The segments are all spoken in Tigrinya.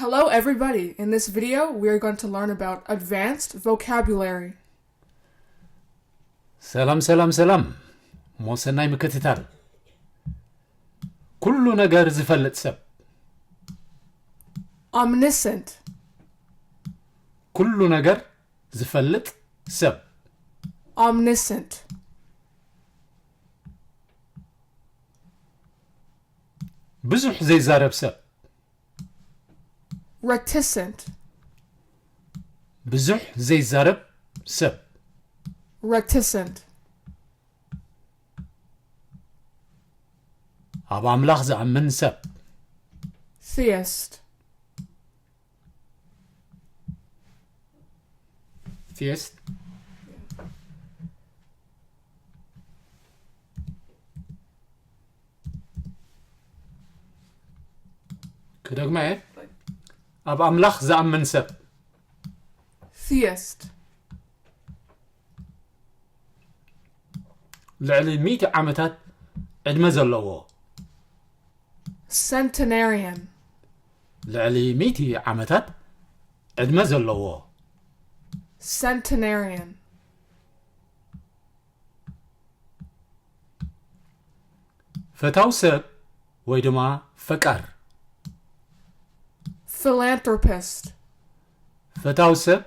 Hello, everybody. In this video, we are going to learn about advanced vocabulary. ሰላም ሰላም ሰላም፣ ሞሰናይ ምክትታል። ኩሉ ነገር ዝፈልጥ ሰብ። Omniscient. ኩሉ ነገር ዝፈልጥ ሰብ። Omniscient. ብዙሕ ዘይዛረብ ሰብ። Reticent. ብዙሕ ዘይዛረብ ሰብ። Reticent. ኣብ ኣምላኽ ዝኣምን ሰብ። Theist. Theist. ክደግማ እየ። ኣብ ኣምላኽ ዝኣምን ሰብ። Theist. ልዕሊ ሚእቲ ዓመታት ዕድመ ዘለዎ። Centenarian. ልዕሊ ሚእቲ ዓመታት ዕድመ ዘለዎ። Centenarian. ፈታው ሰብ ወይ ድማ ፈቃር። Philanthropist. ፈታው ሰብ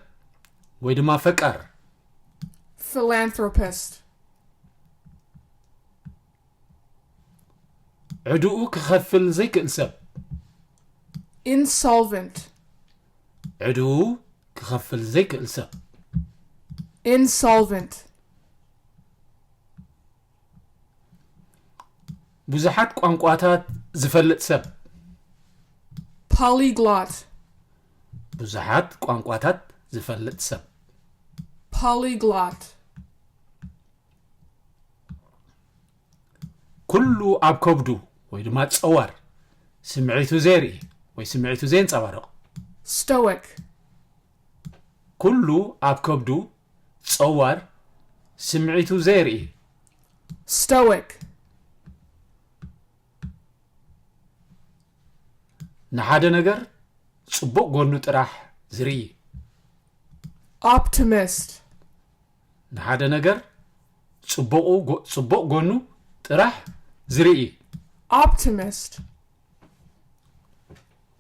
ወይ ድማ ፈቃር። Philanthropist. ዕድኡ ክኸፍል ዘይክእል ሰብ። Insolvent. ዕድኡ ክኸፍል ዘይክእል ሰብ። Insolvent. ብዙሓት ቋንቋታት ዝፈልጥ ሰብ። Polyglot. ብዙሓት ቋንቋታት ዝፈልጥ ሰብ። Polyglot. ኩሉ ኣብ ከብዱ ወይ ድማ ጸዋር ስምዒቱ ዘርኢ ወይ ስምዒቱ ዘንጸባርቕ። Stoic. ኩሉ ኣብ ከብዱ ጸዋር ስምዒቱ ዘርኢ። Stoic. ንሓደ ነገር ጽቡቕ ጎኑ ጥራሕ ዝርኢ። Optimist. ንሓደ ነገር ጽቡቑ ጎ- ጽቡቕ ጎኑ ጥራሕ ዝርኢ። Optimist.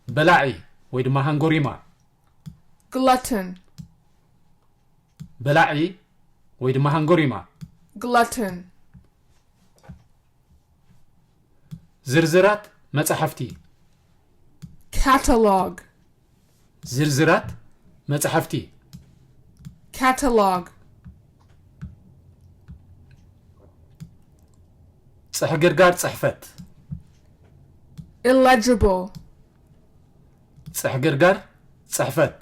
በላዒ ወይ ድማ ሃንጎሪማ። Glutton. በላዒ ወይ ድማ ሃንጎሪማ። Glutton. ዝርዝራት መጻሕፍቲ። Catalog. ዝርዝራት መጻሕፍቲ። Catalog. ጽሕግርጋር ጽሕፈት። Illegible. ጽሕግርጋር ጽሕፈት።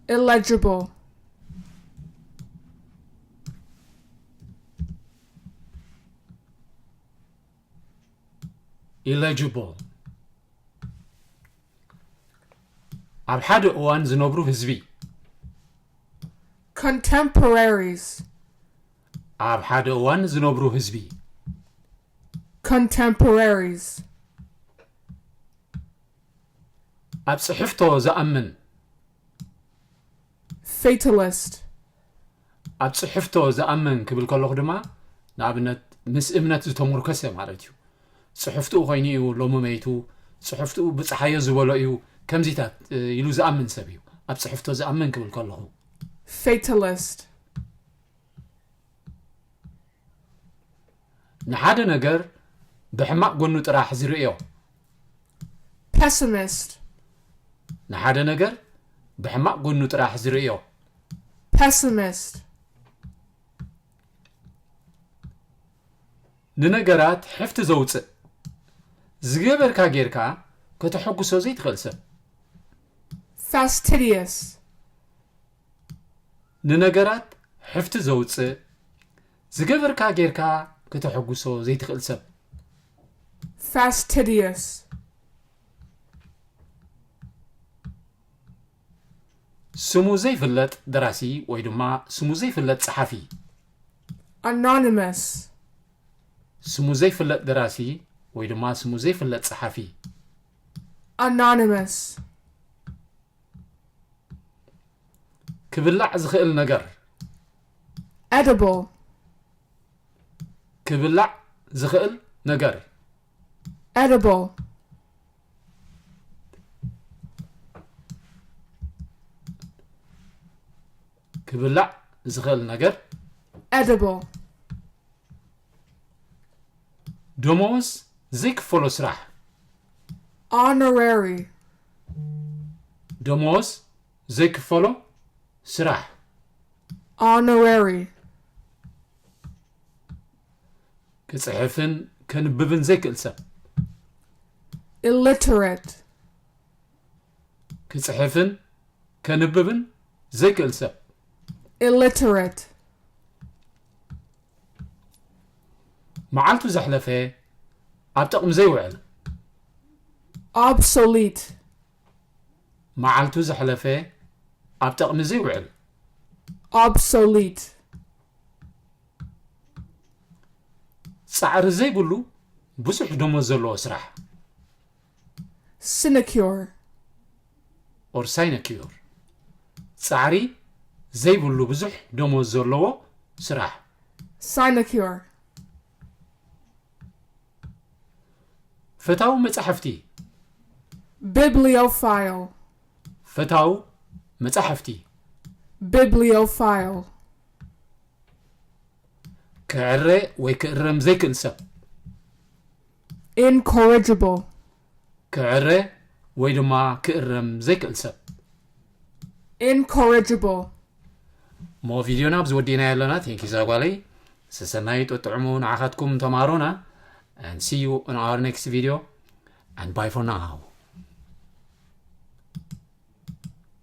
Illegible. Illegible. ኣብ ሓደ እዋን ዝነብሩ ህዝቢ። Contemporaries. ኣብ ሓደ እዋን ዝነብሩ ህዝቢ። Contemporaries. ኣብ ጽሕፍቶ ዝኣምን። Fatalist. ኣብ ጽሕፍቶ ዝኣምን ክብል ከለኹ ድማ ንኣብነት ምስ እምነት ዝተሞርከሰ ማለት እዩ። ጽሕፍትኡ ኮይኑ እዩ ሎሚ መይቱ፣ ጽሕፍትኡ ብጽሓዮ ዝበሎ እዩ፣ ከምዚታት ኢሉ ዝኣምን ሰብ እዩ። ኣብ ጽሕፍቶ ዝኣምን ክብል ከለኹ። Fatalist. ንሓደ ነገር ብሕማቕ ጎኑ ጥራሕ ዝርእዮ። Pessimist. ንሓደ ነገር ብሕማቕ ጎኑ ጥራሕ ዝርእዮ። Pessimist. ንነገራት ሕፍቲ ዘውፅእ። ዝገበርካ ጌርካ ከተሐጉሶ ዘይትኽእል ሰብ። Fastidious. ንነገራት ሕፍቲ ዘውፅእ። ዝገበርካ ጌርካ ከተሐጉሶ ዘይትኽእል ሰብ። Fastidious. ስሙ ዘይፍለጥ ደራሲ ወይ ድማ ስሙ ዘይፍለጥ ጸሓፊ። Anonymous. ስሙ ዘይፍለጥ ደራሲ ወይ ድማ ስሙ ዘይፍለጥ ጸሓፊ። Anonymous. ክብላዕ ዝኽእል ነገር። Edible. ክብላዕ ዝኽእል ነገር። Edible. ክብላዕ ዝኽእል ነገር። Edible. ደሞዝ ዘይክፈሎ ስራሕ። Honorary. ደሞዝ ዘይክፈሎ ስራሕ። Honorary. ክጽሕፍን ከንብብን ዘይክእል ሰብ። Illiterate. ክጽሕፍን ከንብብን ዘይክእል ሰብ። Illiterate. መዓልቱ ዘሕለፈ ኣብ ጥቕሚ ዘይውዕል። Obsolete. መዓልቱ ዘሕለፈ ኣብ ጥቕሚ ዘይውዕል። Obsolete. ጻዕሪ ዘይብሉ ብዙሕ ደሞዝ ዘለዎ ስራሕ። Sinecure. Or sinecure. ጻዕሪ ዘይብሉ ብዙሕ ደሞዝ ዘለዎ ስራሕ። Sinecure. ፈታዊ መጻሕፍቲ። Bibliophile. ፈታዊ መጻሕፍቲ። Bibliophile. ክዕረ ወይ ክእረም ዘይክእል ሰብ። Incorrigible. ክዕረ ወይ ድማ ክእረም ዘይክእል ሰብ። Incorrigible. እሞ ቪድዮና ኣብዚ ወዲእናዮ ኣለና። Thank you ዛጓለይ። ሰሰናዩ ጥዑሙ ንዓኻትኩም ተማሃሮና። And see you in our next video. And bye for now.